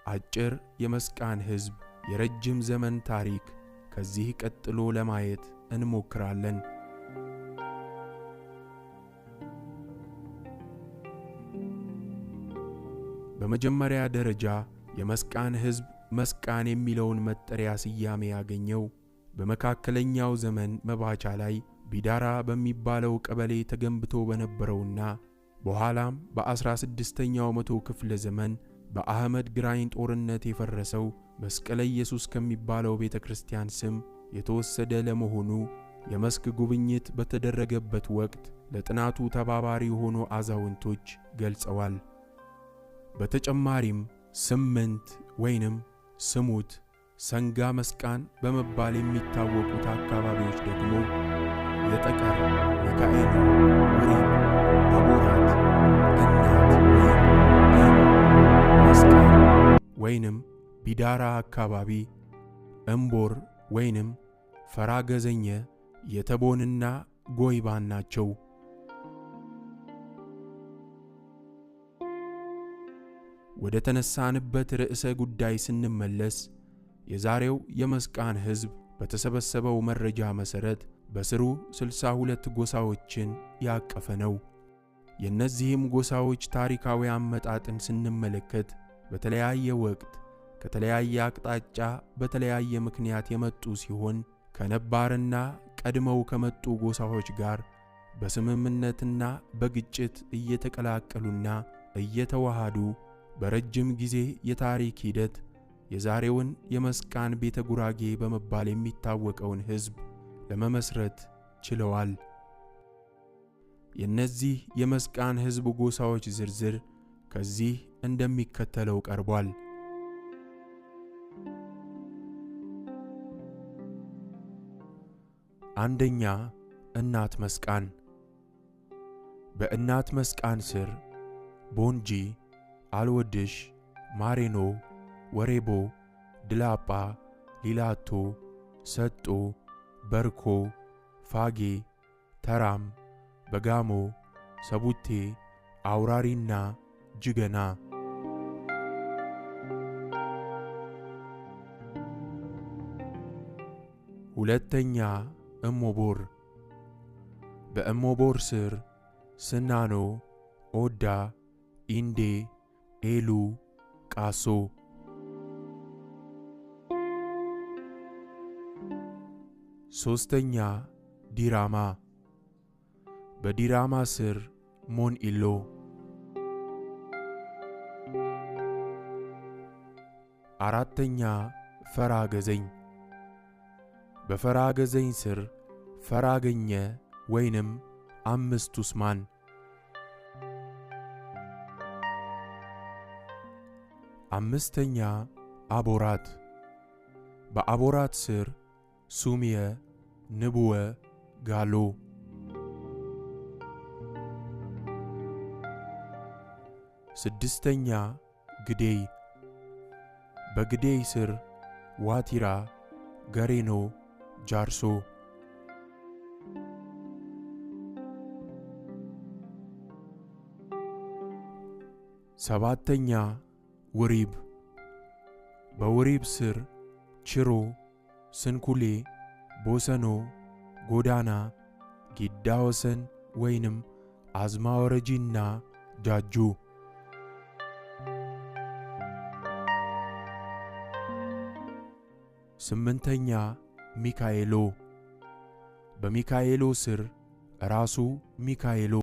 አጭር የመስቃን ሕዝብ የረጅም ዘመን ታሪክ ከዚህ ቀጥሎ ለማየት እንሞክራለን። በመጀመሪያ ደረጃ የመስቃን ሕዝብ መስቃን የሚለውን መጠሪያ ስያሜ ያገኘው በመካከለኛው ዘመን መባቻ ላይ ቢዳራ በሚባለው ቀበሌ ተገንብቶ በነበረውና በኋላም በ16ኛው መቶ ክፍለ ዘመን በአህመድ ግራኝ ጦርነት የፈረሰው መስቀለ ኢየሱስ ከሚባለው ቤተክርስቲያን ስም የተወሰደ ለመሆኑ የመስክ ጉብኝት በተደረገበት ወቅት ለጥናቱ ተባባሪ የሆኑ አዛውንቶች ገልጸዋል። በተጨማሪም 8 ወይንም ስሙት ሰንጋ መስቃን በመባል የሚታወቁት አካባቢዎች ደግሞ የጠቀር ሚካኤል፣ ውሪብ፣ አቦራት፣ እናት ወይም መስቃን ወይንም ቢዳራ አካባቢ፣ እምቦር ወይንም ፈራገዘኘ፣ የተቦንና ጎይባን ናቸው። ወደ ተነሳንበት ርዕሰ ጉዳይ ስንመለስ የዛሬው የመስቃን ሕዝብ በተሰበሰበው መረጃ መሰረት በስሩ 62 ጎሳዎችን ያቀፈ ነው። የእነዚህም ጎሳዎች ታሪካዊ አመጣጥን ስንመለከት በተለያየ ወቅት ከተለያየ አቅጣጫ በተለያየ ምክንያት የመጡ ሲሆን ከነባርና ቀድመው ከመጡ ጎሳዎች ጋር በስምምነትና በግጭት እየተቀላቀሉና እየተዋሃዱ በረጅም ጊዜ የታሪክ ሂደት የዛሬውን የመስቃን ቤተ ጉራጌ በመባል የሚታወቀውን ሕዝብ ለመመስረት ችለዋል። የነዚህ የመስቃን ሕዝብ ጎሳዎች ዝርዝር ከዚህ እንደሚከተለው ቀርቧል። አንደኛ፣ እናት መስቃን። በእናት መስቃን ስር ቦንጂ፣ አልወድሽ፣ ማሬኖ፣ ወሬቦ፣ ድላጳ፣ ሊላቶ፣ ሰጦ፣ በርኮ፣ ፋጌ፣ ተራም፣ በጋሞ፣ ሰቡቴ፣ አውራሪና ጅገና። ሁለተኛ፣ እሞቦር። በእሞቦር ስር ስናኖ፣ ኦዳ፣ ኢንዴ፣ ኤሉ፣ ቃሶ። ሶስተኛ፣ ዲራማ። በዲራማ ስር ሞንኢሎ። አራተኛ፣ ፈራገዘኝ። በፈራገዘኝ ስር ፈራገኘ ወይንም አምስት ኡስማን። አምስተኛ፣ አቦራት። በአቦራት ስር ሱሚየ፣ ንቡወ፣ ጋሎ። ስድስተኛ፣ ግዴይ። በግዴይ ስር ዋቲራ፣ ገሬኖ፣ ጃርሶ። ሰባተኛ፣ ውሪብ። በውሪብ ስር ችሮ፣ ስንኩሌ፣ ቦሰኖ፣ ጎዳና፣ ጊዳ ወሰን ወይንም አዝማወረጂና ጃጁ። ስምንተኛ፣ ሚካኤሎ። በሚካኤሎ ስር ራሱ ሚካኤሎ።